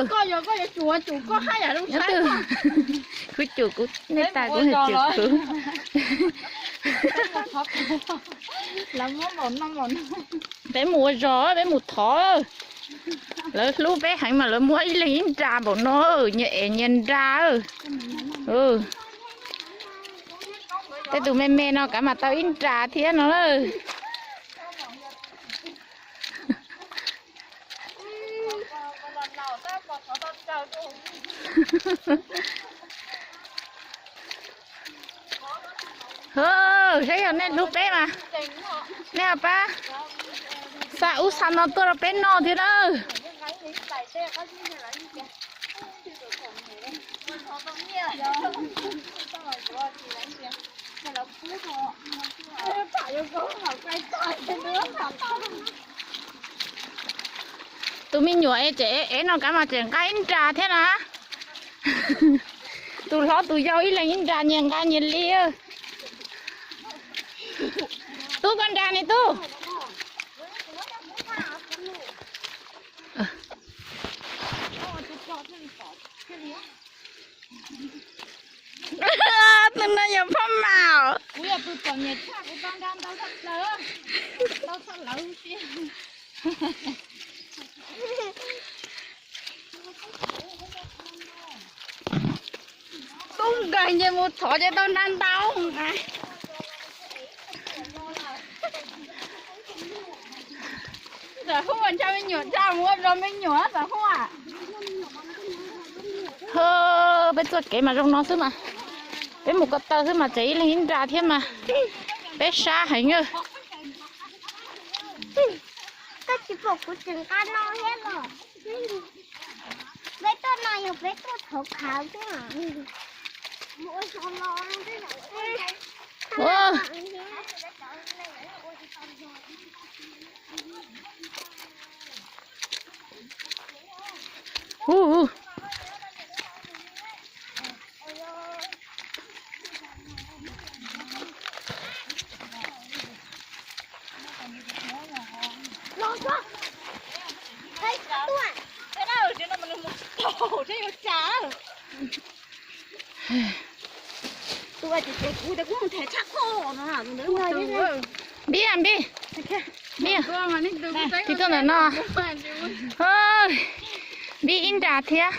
Koj yog koj yuav tsum tsum koj haj yam zoo Nyob saib twg koj. Kuv tsum kuv, nej tas kuv haj tsum kuv. Peb mus ua zog, peb mus thov. Lawv hlub peb heev mas lawv muab ib leeg ib nra npaum no, nyias ev nyias nra. Tej tus me me no kav mas tau ib nra thiab no lawm. Saib yog nej hlub peb mas nej ho pab xa ub xa no tuaj rau peb noj thiab na. Tus me nyuam es tseem ev no kav mas tseem nqa ib nra thiab na. Tus hlob tus yau ib leeg ib nra nyias nqa nyias li. Tub koj nra ne tub. Tus no yog phab mam. Tub nkawg nce mus thov ces tau nra ntau. Peb txoj kev mas zoo no xwb mas. Peb mus ko taw xwb mas tseem ib leeg ib nra thiab mas. Peb sab heev. Koj tsis pom kuv tseem nqa no thiab los? Peb tuaj no yog peb tuaj thov khav xwb. Npib, npib. Npib, tig tuaj ntawm no. Npib ib nra thiab.